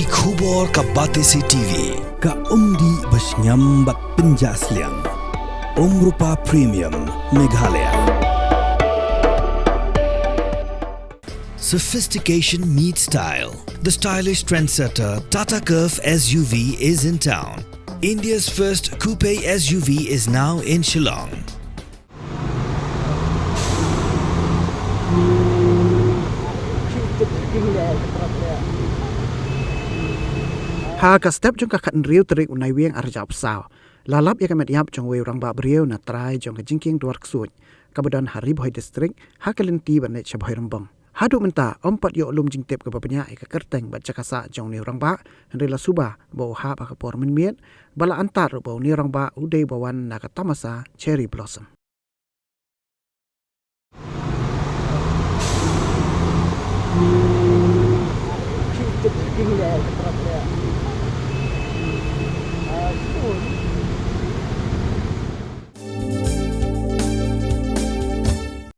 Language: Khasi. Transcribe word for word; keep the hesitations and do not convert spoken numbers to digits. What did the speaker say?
Ki khubor ka Batesi T V, ka umdih ba shngiam bad pynjah sliang. Umrupa Premium, Meghalaya. Sophistication meets style. The stylish trendsetter Tata Curvv S U V is in town. India's first coupe S U V is now in Shillong. Ha ka step jong ka khathynriew tarik u Naiwieng arhajar arphew saw, la lap ïa ka met ïap jong uwei u rangbah briew na trai jong ka jingkieng Dwar Ksuid, kaba don ha Ri Bhoi District, ha ka lynti ban leit sha Bhoirymbong. Haduh mynta ym pat ïoh lum jingtip kaba bniah ïa ka kyrteng bad jaka sah jong une u rangbah, hynrei la suba ba u hap ha ka por mynmiet, ba la antad ruh ba une u rangbah u dei ba wan na ka tamasa Cherry Blossom.